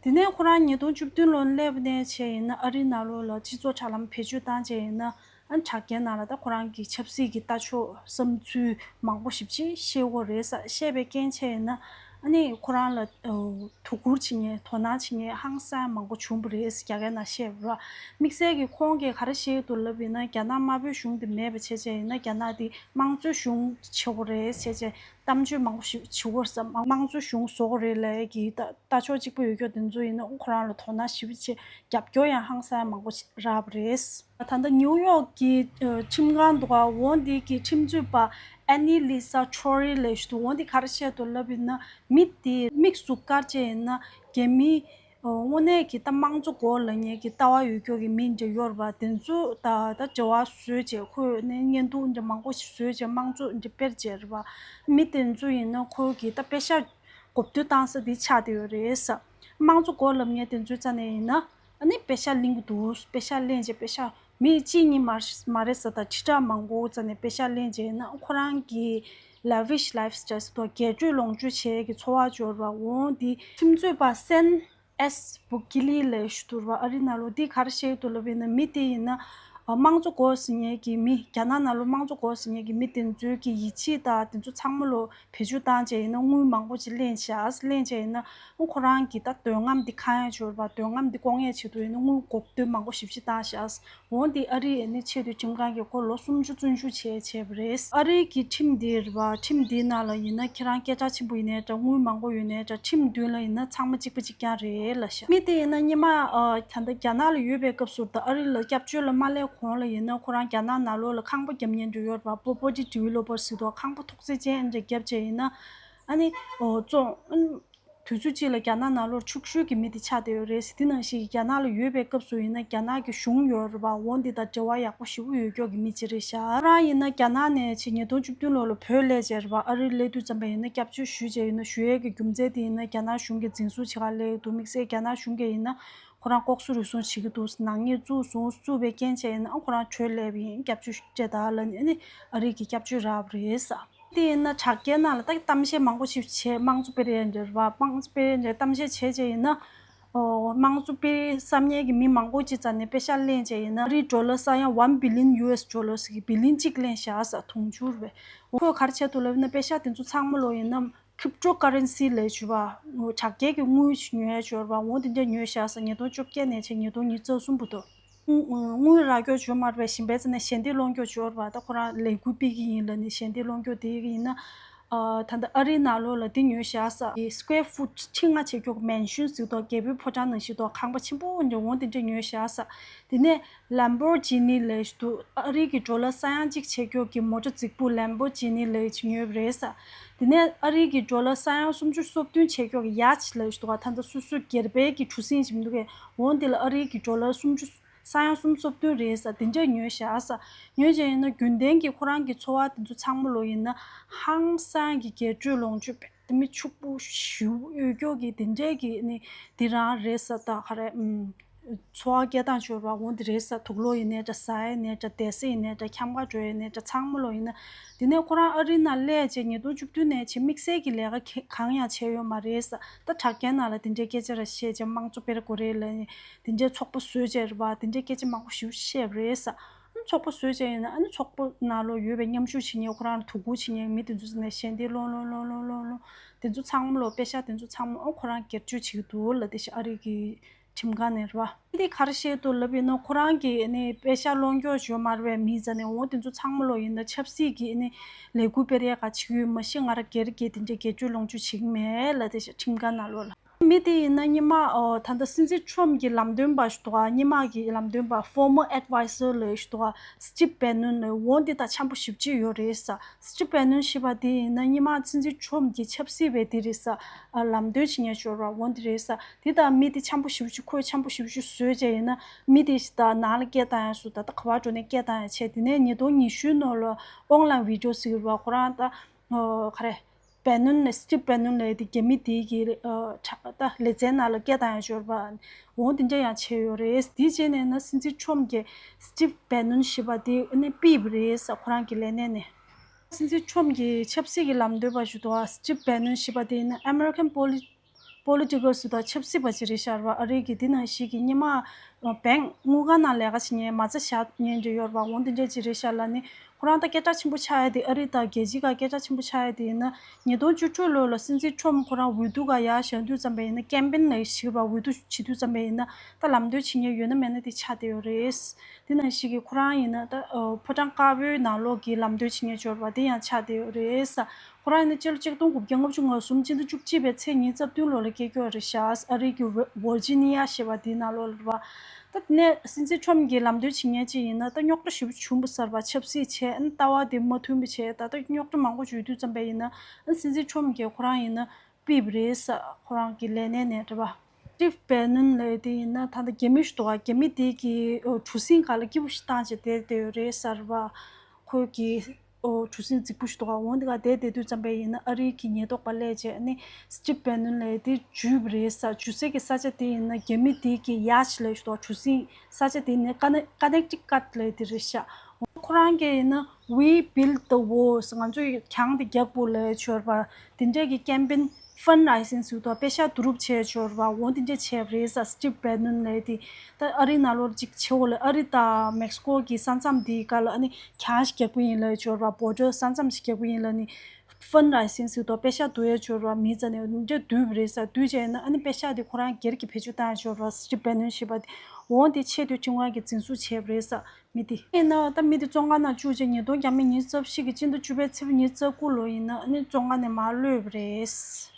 དེ་ནས་ཁོ་རང་ཉིས་སྟོང་བཅུ་བདུན་ལོ་སླེབས་ནས་བྱས་ཡིན་ན་ཨ་རིའི་ནང་ལོགས་ལ་སྤྱི་ཚོགས་དྲ་ལམ་བེད་སྤྱོད་བཏང་བྱས་ཡིན་ན། ཨ་ནི་དྲ་རྒྱའི་ནང་ལ་ད་ཁོ་རང་གི་ཆབ་སྲིད་ཀྱི་ལྟ་ཕྱོགས་བསམ་ཚུལ་མང་པོ་ཞེ་པོ་ཅིག་བཤད་ཀྱི་ཡོད་རེད་ས། བཤད་པའི་རྐྱེན་བྱས་ཡིན་ན་ཨ་ནི་ཁོ་རང་ལ་ཨོ་དོ་ཁུར་བྱེད་མཁན། དོ་སྣང་བྱེད་མཁན་ཧང་སང་མང་པོ་བྱུང་བ་རེད་ཟེར་རྒྱ་སྐད་ནང་བཤད་པ་ར། དམིགས་བསལ་གྱིས་ཁོང་གིས་ག་རེ་བཤད་ཀྱི་འདུག་ལབ་ཡིན་ན་རྒྱ་ནག་དམར་པོའི་གཞུང་དེ་མེད་པ་བྱས་བྱས་ཡིན་ན་རྒྱ་ནག་དེ་དམངས་གཙོའི་གཞུང་བྱེད་དགོས་རེད་བྱས་བྱས་གཏམ་བརྗོད་མང་པོ་ཞིག་བྱེད་ཀྱི་ཡོད་རེད་ས། དམངས་གཙོའི་གཞུང་བཟོ་དགོས་རེད་ལབ་ཡས་ཀྱི་ད་ལྟ་ཕྱོགས་གཅིག་པ་ཡོད་ཀྱོག་དེ་ཚོ་ཡིན་ན་ཁོ་རང་ལ་དོ་སྣང་ཞེ་པོ་ཅིག་རྒྱབ་སྐྱོར་ཡང་ཧང་སང་མང་པོ་ཞིག་རག་པ་རེད། ད་ལྟ་ནིའུ་ཡོག་གི་ཨ་ཁྲིམས་ཁང་འདུག་ག་འོ་འདི་གི་ཁྲིམས་རྩོད་པ་ཨ་ནི་ལི་ས་ཁྲོ་རི་ལབ་ཞིག་འདུག་འོ་འདི་ག་རེ་བཤད་འདུག་ལབ་ཡིན་ན་མི་དེ་དམིགས་སུ་བཀར་བྱས་ཡིན་ན་རྒྱ་མི་ཨ་དངོས་གནས་ཀྱི་ད་དམངས་གཙོ་དགོས་ལབ་མཁན་གྱི་ལྟ་བ་ཡོད་ཀྱོག་གི་མི་འདྲ་ཡོད་རེད་པ། དེ་ཚོ་ད་ད་འབྲེལ་བ་བཟོས་བྱས་ཁོས་ནས་བརྙན་ཐུང་འདྲ་མང་པོ་ཞིག་བཟོས་བྱས་དམངས་གཙོ་འདྲ་སྤེལ་བྱས་རེད་པ། མི་དེ་ཚོ་ཡིན་ན་ཁོ་གི་ད་པེ་ཤག་གོ་བསྡུར་བཏང་ས་དེ་ཆགས་བསྡད་ཡོད་རེད་ས། དམངས་གཙོ་དགོས་ལབ་མཁན་དེ་ཚོའི་རྩ་ནས་ཡིན་ན་ཨ་ནི་པེ་ཤག་ལེན་གྱི་འདུག་པེ་ཤག་ལེན་བྱས་པེ་ཤག་མི་གཅིག་གཉིས་མ་མ་རེད་ས། ད་ཁྲི་ཕྲག་མང་པོ་རྩ་ནས་པེ་ཤག་ལེན་བྱས་ཡིན་ན་ཁོ་རང་གི་lavish lifestyle་ཟེར་དུས་རྒྱས་སྤྲོས་ལོངས་སྤྱོད་བྱེད་ཀྱི་འཚོ་བ་སྦྱོར་བ་འོང་དེ་ཁྲིམས་རྩོད་པ་སན་ཨེས་བུ་ཀི་ལི་ལབ་ཞིག་འདུག་ར། ཨ་རི་ནང་ལོགས་འདི་ག་རེ་བཤད་ཀྱི་འདུག་ལབ་ཡིན་ན་མི་དེ་ཡིན་ན་ཨ་དམངས་གཙོ་དགོས་ཟེར་མཁན་གྱི་མི། རྒྱ་ནག་ནང་ལོགས་དམངས་གཙོ་དགོས་ཟེར་མཁན་གྱི་མི་དེ་ཚོའི་གི་ཡིད་ཆེས་དང་དེ་ཚོ་ཚང་མ་ལོ་བེད་སྤྱོད་བཏང་བྱས་ཡིན་ན་དངུལ་མང་པོ་ཅིག་ལེན་བཞག་ལེན་བྱས་ཡིན་ན་ཨ་ཁོ་རང་གི་ད་འདོད་རྔམ་འདི་ཁེངས་ཡ་ཅིག་ཡོད་རེད་པ། འདོད་རྔམ་འདི་སྐོང་ཡ་ཆེད་དུ་ཡིན་ན་དངུལ་གོ་བསྡུར་མང་པོ་ཞེ་པོ་ཅིག་བཏང་བཞག་འོ་འདི་ཨ་རིའི་ཨ་ནི་ཆེས་མཐོའི་ཁྲིམས་ཁང་གིས་ཁོ་ལོ་སུམ་ཅུ་བཙོན་འཇུག་བྱས་བྱས་པ་རེད། ཨ་རིའི་གི་ཁྲིམས་འདི་རེད་པ། ཁྲིམས་འདིའི་ནང་ལ་ཡིན་ན་ཁྱེད་རང་སྐད་གྲགས་ཆེན་པོ་ཡིན་ནའི་འདྲ། དངུལ་མང་པོ་ཡོད་ནའི་འདྲ། ཁྲིམས་མདུན་ལ་ཡིན་ན་ཚང་མ་གཅིག་པ་གཅིག་རྐྱང་རེད་ལབ་ཤག་མི་དེ་ཡིན་ན་སྔོན་མ་ཨ་ད་ལྟ་རྒྱ་ནག་ལ་ཡོད་པའི་སྐབས་སུ་ད་ཨ་རི་ལ་སྐྱབས་བཅོལ་ལ་མ་སླེབས་གོང་ལ་ཡིན་ན་ཁོ་རང་རྒྱ་ནག་ནང་ལོགས་ལ་ཁང་པ་རྒྱབ་མཁན་འདྲ་ཡོད་རེད་པ། པོ་པར་ཊི་ཌི་ཝི་ལོ་པར་ཟེར་དུས་ཁང་པ་ཐོག་བརྩེགས་ཅན་འདྲ་བརྒྱབ་བྱས་ཡིན་ན་ཨ་ནི་ཨོ་བཙོང་། དུས་ཚོད་གཅིག་ལ་རྒྱ་ནག་ནང་ལོགས་ཕྱུག་ཤོས་ཀྱི་མི་དེ་ཆགས་བསྡད་ཡོད་རེད་ཟེར། དེ་ནང་བཞིན་རྒྱ་ནག་ལ་ཡོད་པའི་སྐབས་སུ་ཡིན་ན་རྒྱ་ནག་གི་གཞུང་ཡོད་རེད་པ། འོ་འདི་དང་འབྲེལ་བ་ཡག་པོ་ཞེ་པོ་ཡོད་ཀྱོག་གི་མི་ཅིག་རེད་ཤག་ཁོ་རང་ཡིན་ན་རྒྱ་ནག་ནས་ཆེ་ཉིས་སྟོང་བཅུ་བདུན་ལོ་ལ་བོད་སླེབས་བྱས་རེད་པ། ཨ་རི་སླེབས་དུས་ཙམ་པ་ཡིན་ན་སྐྱབས་བཅོལ་ཞུས་བྱས་ཡིན་ན་ཞུ་ཡས་ཀྱི་རྒྱུ་མཚན་དེ་ཡིན་ན་རྒྱ་ནག་གཞུང་གིས་འཛིན་བཟུང་བྱེད་ག་སླེབས་འདུག་དམིགས་བསལ་རྒྱ་ནག་གཞུང་གིས་ཡིན་ན་ཁོ་རང་ལྐོག་ཟ་རུལ་སུངས་བྱེད་ཀྱི་འདུག་ནག་ཉེས་བཙུགས་སོང་། བཙུགས་པའི་རྐྱེན་བྱས་ཡིན་ན་ཁོ་རང་བྲོས་སླེབས་ཡིན། སྐྱབས་བཅོལ་སྤྲད་དང་ལབ་ནས་ཨ་ནི་ཨ་རི་གིས་སྐྱབས་བཅོལ་རག་པ་རེད་ཟེར། དེ་ཡིན་ན་དྲ་རྒྱའི་ནང་ལ་ད་གཏམ་བཤད་མང་པོ་ཞིག་བྱས། དམངས་གཙོ་སྤེལ་ཡས་འདྲ་རེད་པ། དམངས་གཙོ་སྤེལ་ཡས་འདྲ་གཏམ་བཤད་བྱས་བྱས་ཡིན་ན། ཨོ། དམངས་གཙོ་སྤེལ་བསམ་ཡས་ཀྱི་མི་མང་པོ་ཅིག་རྩ་ནས་པེ་ཤག་ལེན་བྱས་ཡིན་ན་ཨ་རིའི་ཌོ་ལར་ས་ཡ་one billion U S dollars གི་བི་ལིན་གཅིག་ལེན་བཞག་ཟེར། དུང་ཕྱུར་བས། ཁོས་ག་རེ་བྱས་འདུག་ལབ་ན་པེ་ཤག་དེ་ཚོ་ཚང་མ་ལོ་ཡིན་ན་cryptocurrency ལབ་ཞུ་བ། དྲ་རྒྱའི་གི་དངུལ་ཞིག་ཉོ་ཡས་འབྱོར་བ་འོ་དེ་འདྲ་ཉོས་བཞག་ཟེར། ཉིས་སྟོང་བཅོ་བརྒྱད་ནས་བྱས་ཉིས་སྟོང་ཉི་ཤུ་རྩ་གསུམ་བར་དུ། དངུལ་རག་ཀྱོག་བྱུང་མ་རེད་པས། གཞན་པའི་རྩ་ནས་ཞལ་འདེབས་སློང་ཀྱོག་བྱུང་བ་རེད་པ། ད་ཁོ་རང་ལས་འགུལ་སྤེལ་གྱི་ཡིན་ལབ་ནས་ཞལ་འདེབས་སློང་ཀྱོག་དེ་གི་ཡིན་ན། ཨ། ད་ལྟ་ཨ་རིའི་ནང་ལོགས་ལ་དེ་ཉོས་བཞག་ས་square foot ཁྲི་ལྔ་བྱེད་ཀྱོག་mansion ཟེར་དོ། རྒྱལ་པོའི་ཕོ་བྲང་ནང་བཞིན་དོ། ཁང་པ་ཆེན་པོ་འདྲ་འོ་དེ་འདྲ་ཉོས་བཞག་ས། དེ་ནས་Lamborghini ལབ་ཞིག་འདུག་ཨ་རི་གི་ཌོ་ལར་ས་ཡ་གཅིག་བྱེད་ཀྱོག་གི་མོ་ཊ་རྫིག་པོ་Lamborghini ལབ་ཅིག་ཉོས་པ་རེད་ས། དེ་ནས་ཨ་རི་གི་ཌོ་ལར་ས་ཡ་སུམ་ཅུ་སོ་བདུན་བྱེད་ཀྱོག་གི་yacht ལབ་ཞིག་འདུག་ད་ལྟ་སོ་སོའི་སྒེར་པའི་གི་གྲུ་གཟིངས་ཅིག་མི་འདུག་གས། འོ་དེ་ལ་ཨ་རི་གི་ཌོ་ལར་སུམ་ཅུ། ས་ཡ་སུམ་ཅུ་སོ་བདུན་རེད་ས། དེ་འདྲས་ཉོས་བཞག་ས། ཉོས་བྱས་ཡིན་ན་རྒྱུན་ལྡན་གྱི་ཁོ་རང་གི་འཚོ་བ་དེ་ཚོ་ཚང་མ་ལོ་ཡིན་ན་ཧང་སང་གི་སྒེར་གཅོད་ལོངས་སྤྱོད་དཔེ་དེ་མི་ཕྱུག་པོ་ཞེ་པོ་ཡོད་ཀྱོག་གི་དེ་འདྲས་གི་ནི་དེ་རང་རེད་ས། ད་ག་རེ་ཨམ། འཚོ་བ་སྐྱེལ་སྟངས་འབྱོར་བ་འོ་འདི་རེད་ས། དུག་ལོག་ཡིན་ནའི་འདྲ། ཟ་ཡས་ནའི་འདྲ། བསྡད་ས་ཡིན་ནའི་འདྲ། འཁྱམ་ག་འགྲོ་ཡས་ནའི་འདྲ། ཚང་མ་ལོ་ཡིན་ན། དེ་ནས་ཁོ་རང་ཨ་རིའི་ནང་སླེབས་བྱས་ཉིས་སྟོང་བཅུ་བདུན་ནས་བྱས་དམིགས་བསལ་གྱི་ལས་ཀ་གང་ཡང་བྱས་ཡོད་མ་རེད་ས། ད་དྲ་རྒྱའི་ནང་ལ་དེ་འདྲའི་སྐད་ཆ་ར་བཤད་བྱས་དམངས་གཙོ་སྤེལ་དགོས་རེད་ལབ་ནས། དེ་འདྲའི་ཚོགས་པ་བཟོས་བྱས་རེད་པ། དེ་འདྲའི་སྐད་ཆ་མང་པོ་ཞིག་བཤད་པ་རེད་ས། ཨ་ནི་ཚོགས་པ་བཟོས་བྱས་ཡིན་ན་ཨ་ནི་ཚོགས་པ་ནང་ལོགས་ཡོད་པའི་མཉམ་ཞུགས་བྱེད་མཁན་ཁོ་རང་ལ་དོ་ཁུར་བྱེད་མཁན་མི་དེ་ཚོ་ནས་ཞལ་འདེབས་སློང་སློང་། དེ་ཚོ་ཚང་མ་ལོ་པེ་ཤག་དེ་ཚོ་ཚང་མ་ཨོ་ཁོ་རང་སྒེར་གཅོད་བྱེད་ཀྱི་འདུག་ལབ་དེ་ཤ་ཨ་རི་གི་ཁྲིམས་ཁང་ནས་རེད་པ། འདི་ག་རེ་བཤད་འདུག་ལབ་ཡིན་ན་ཁོ་རང་གི་ནི་པེ་ཤག་སློང་ཀྱོག་ཞོ་མར་བའི་མི་ཟ་ནས་འོ་དེ་ཚོ་ཚང་མ་ལོ་ཡིན་ན་ཆབ་སྲིད་ཀྱི་ནི་ལས་འགུལ་སྤེལ་ཡས་ག་བྱེད་ཀྱི་ཡོད་མ་ཤེས། ང་ར་སྒེར་གྱི་དེ་འདྲའི་སྒེར་གཅོད་ལོངས་སྤྱོད་བྱེད་ཀྱི་མེད་ལབ་དེ་ཤ་ཁྲིམས་ཁང་ནང་ལོགས་ལ། མི་དེ་ཡིན་ན་སྔོན་མ་ཨོ་ད་ལྟ་སྲིད་འཛིན་ཁྲོམ་གྱི་ལམ་སྟོན་པ་ཞིག་འདུག་ག་སྔོན་མ་གི་ལམ་སྟོན་པ་former adviser ལབ་ཞིག་འདུག་ག Steve Bannon ལབ། འོ་འདི་ད་འཆམ་པོ་ཞེ་པོ་ཅིག་ཡོད་རེད་ས། Steve Bannon ཞེས་པ་དེ་ཡིན་ན་སྔོན་མ་སྲིད་འཛིན་ཁྲོམ་གྱི་ཆབ་སྲིད་པའི་དེ་རེད་ས། ཨ་ལམ་སྟོན་བྱེད་མཁན་ཞོར་བ་འོ་འདི་རེད་ས། དེ་ད་མི་དེ་འཆམ་པོ་ཞེ་པོ་ཅིག་ཁོས་འཆམ་པོ་ཞེ་པོ་ཅིག་བཟོས་བྱས་ཡིན་ན་མི་དེ་ཞིག་ད་ནང་ལ་སྐད་བཏང་ཡ་སུ་ད་ད་ག་བ་འགྲོ་ནས་སྐད་བཏང་ཡ་བྱས། དེ་ནས་ཉིས་སྟོང་ཉི་ཤུའི་ནང་ལ་online video ཟེར་བ་ཁོ་རང་ད་ཨ་ག་རེ། Bannon ལས་Steve Bannon ལས་དེ་རྒྱ་མི་དེ་གི་ཨ་ད་ལེ་ཚན་ནང་ལ་སྐད་བཏང་ཡ་ཞོར་བ་འོ་དེ་འདྲ་ཡང་བྱས་ཡོད་རེད། དེ་རྗེས་ནས་ན་སྲིད་འཛིན་ཁྲོམ་གྱི་Steve Bannon ཞེས་པ་དེ་ནས་ཕུད་པ་རེད་ས། ཁོ་རང་གི་ལས་གནས་ནས། སྲིད་འཛིན་ཁྲོམ་གྱི་ཆབ་སྲིད་ཀྱི་ལམ་སྟོན་པ་ཞིག་འདུག་ག Steve Bannon ཞེས་པ་དེ་ནི་American Polit- Political ཞིག་དང་ཆབ་སྲིད་པ་ཅིག་རེད་ཤག་ར་བ། ཨ་རི་གི་དེ་ནང་བཞིན་གྱི་སྔོན་མ་bank དངུལ་ཁང་ནང་ལས་ཀ་བྱེད་མཁན་མ་རྩ་བཞག་མཁན་འདྲ་ཡོད་ར་བ། འོ་དེ་འདྲ་ཅིག་རེད་ཤག་ལབ་ནི། ཁོ་རང་ད་སྐད་གྲགས་ཆེན་པོ་ཆགས་ཡ་དེ་ཨ་རི་དང་རྒྱལ་སྤྱིའི་ཁ་སྐད་གྲགས་ཆེན་པོ་ཆགས་ཡ་དེ་ཡིན་ན་ཉིས་སྟོང་བཅུ་དྲུག་ལོ་ལ་སྲིད་འཛིན་ཁྲོམ་ཁོ་རང་འོས་བསྡུ་ག་ཡར་བཞེངས་དུས་ཙམ་པ་ཡིན་ན་campaign ལ་ཞིག་ར་འོས་བསྡུ་བྱེད་དུས་ཙམ་པ་ཡིན་ན་ད་ལམ་སྟོན་བྱེད་མཁན་ཡོད་ན་མེད་ན་དེ་ཆགས་བསྡད་ཡོད་རེད། དེ་ནང་བཞིན་གྱི་ཁོ་རང་ཡིན་ན་ད་ཕོ་བྲང་དཀར་པོའི་ནང་ལོགས་ཀྱི་ལམ་སྟོན་བྱེད་མཁན་འབྱོར་བ་དེ་ཡང་ཆགས་བསྡད་ཡོད་རེད། ཁོ་རང་ཡིན་ན་སྤྱི་ལོ་ཆིག་སྟོང་དགུ་བརྒྱ་ལྔ་བཅུ་ང་གསུམ་ཕྱི་ཟླ་བཅུ་གཅིག་པའི་ཚེས་ཉི་ཤུ་རྩ་བདུན་ལོ་ལ་སྐྱེས་ཀྱོག་རེད་ཤག་ཨ་རི་གི་Virginia ཞེས་པ་དེའི་ནང་ལོགས་ལ་རེད་བ། ད་དེ་ནས་སྲིད་འཛིན་ཁྲོམ་གྱི་ལམ་སྟོན་བྱེད་མཁན་ཅིག་ཡིན་ན་ད་རྙོག་དྲ་ཞེ་པོ་བྱུང་བ་ཟེར་བ། ཆབ་སྲིད་བྱས་ཨ་ནི་ལྟ་བ་དེ་མ་མཐུན་པ་བྱས་ད་ལྟ་རྙོག་དྲ་མང་པོ་བྱུང་དུས་ཙམ་པ་ཡིན་ན་ཨ་ནི་སྲིད་འཛིན་ཁྲོམ་གྱིས་ཁོ་རང་ཡིན་ན་ཕུད་པ་རེད་ས། ཁོ་རང་གི་ལས་གནས་ནས་རེད་བ། Steve Bannon ལབ་དེ་ཡིན་ན་ད་ལྟ་རྒྱ་མི་ཞིག་འདུག་ག་རྒྱ་མི་དེ་གི་གྲུ་གཟིངས་སྒང་ལ་སྐྱིད་པོ་ཞིག་བཏང་བྱས་བསྡད་བསྡད་ཡོད་རེད་ཟེར་བ། ཁོས་ཀྱི་ཨོ་གྲུ་གཟིངས་རྫིག་པོ་ཞིག་འདུག་ག་འོ་འདི་ག་བསྡད་བསྡད་དུས་ཙམ་པ་ཡིན་ན་ཨ་རིའི་གི་ཉེན་རྟོག་པ་སླེབས་བྱས་ནི་Steve Bannon ལབ་དེ་འཇུས་པ་རེད་ས། འཇུ་སའི་གི་ས་ཆ་དེ་ཡིན་ན་རྒྱ་མི་དེ་གི་yacht ལབ་ཞིག་འདུག་ག་གྲུ་གཟིངས་ས་ཆ་དེ་ནི་Conne- Connecticut ལབ་དེ་རེད་ཤག་ཁོ་རང་གིས་ཡིན་ན་We Built the Walls ང་ཚོས་གྱང་དེ་རྒྱག་དགོས་ལབ་ཡ་ཅིག་ཡོད་རེད་པ། དེ་འདྲས་ཀྱི་campaign fundraising ཟེར་དུས་པེ་ཤག་བསྡུ་རུབ་བྱས་ཡ་ཅིག་ཡོད་རེད་པ། འོ་དེ་འདྲས་བྱས་པ་རེད་ས། Steve Bannon ལབ་དེ་ད་ཨ་རིའི་ནང་ལོགས་ཅིག་བྱེད་དགོས་ལབ། ཨ་རི་དང་Mexico གི་ས་མཚམས་དེའི་སྒང་ལ་ཨ་ནི་གྱང་ཞིག་རྒྱག་གི་ཡིན་ལབ་ཡ་ཅིག་ཡོད་རེད་པ། Border ས་མཚམས་ཤིག་རྒྱག་གི་ཡིན་ལབ་ནི་fundraising ཟེར་དུས་པེ་ཤག་བསྡུ་ཡ་ཅིག་ཡོད་རེད་པ། མི་རྩ་ནས་འདི་འདྲས་བསྡུས་པ་རེད་ས། བསྡུས་བྱས་ན་ཨ་ནི་པེ་ཤག་དེ་ཁོ་རང་སྒེར་གྱི་བེད་སྤྱོད་བཏང་ཡ་ཅིག་ཡོད་རེད་པ། Steve Bannon ཞེས་པ་དེ། འོ་དེ་ཆེས་མཐོའི་ཁྲིམས་ཁང་གིས་འཛིན་བཟུང་བྱས་པ་རེད་ས། མི་དེ། ཡིན་ནའང་ད་མི་དེ་བཙོན་ཁང་ནང་བཅུག་བྱས་ཉིས་སྟོང་ཉི་ཤུ་རྩ་བཞི་གི་སྤྱི་ཟླ་བཅུ་པའི་ཚེས་པ་ཉི་ཤུ་རྩ་དགུ་ལོ་ཡིན་ན་ཨ་ནི་བཙོན་ཁང་ནས་མར་གློད་པ་རེད།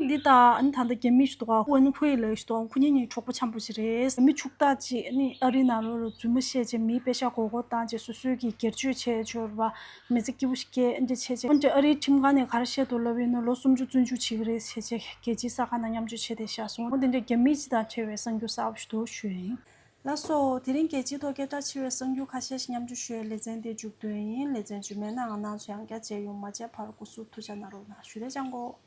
འདི་ད་ཨ་ནི་ད་ལྟ་རྒྱ་མི་ཞིག་འདུག་ག་ཝན་ཧུའེ་ལབ་ཞིག་འདུག་ཁོ་གཉིས་གཉིས་གྲོགས་པོ་འཆམ་པོ་ཞིག་རེད། རྒྱ་མི་ཕྱུག་བདག་ཅིག་ཨ་ནི་ཨ་རི་ནང་ལོགས་ལ་རྫུན་མ་བཤད་བྱས་མིའི་པེ་ཤག་མགོ་སྐོར་བཏང་བྱས་སོ་སོའི་གི་སྒེར་གཅོད་བྱས་ཆོག་པ། མི་ཚེ་སྐྱིད་པོ་ཞིག་སྐྱེལ་འདི་བྱས་བྱས། འོན་ཏེ་ཨ་རིའི་ཁྲིམས་ཁང་ནས་ག་རེ་བཤད་འདུག་ལབ་ཡིན་ན་ལོ་སུམ་ཅུ་བཙོན་འཇུག་བྱེད་ཀྱི་རེད་བྱས་བྱས་རྒྱལ་སྤྱིའི་ས་ཁང་ནང་མཉམ་སྤྱོད་བྱས་བསྡད་ཤག་སོང་། འོན་ཏེ་འདི་རྒྱ་མི་སྤྱི་དང་འབྲེལ་བའི་གསར་འགྱུར་གསར་པ་ཞིག་འདུག་ཞུ་ཡིན། ལགས་སོ། དེ་རིང་རྒྱལ་སྤྱིའི་ཐོག་སྐད་གྲགས་ཆེ་བའི་གསར་འགྱུར་ཁ་ཤས་ཤིག་མཉམ་སྤྱོད་ཞུ་ཡའི་ལེ་ཚན་དེ་མཇུག་བསྡུས་ཡིན། ལེ་ཚན་རྗེས་མའི་ནང་ང་རྣམ་ཚོ་ཡང་བསྐྱར་མཇལ་ཡོང་། མ་མཇལ་བར་སྐུ་གཟུགས་ཐུགས་ཅག་གནང་རོགས་གནང་ཞུ། རེ་ཅང་གོ།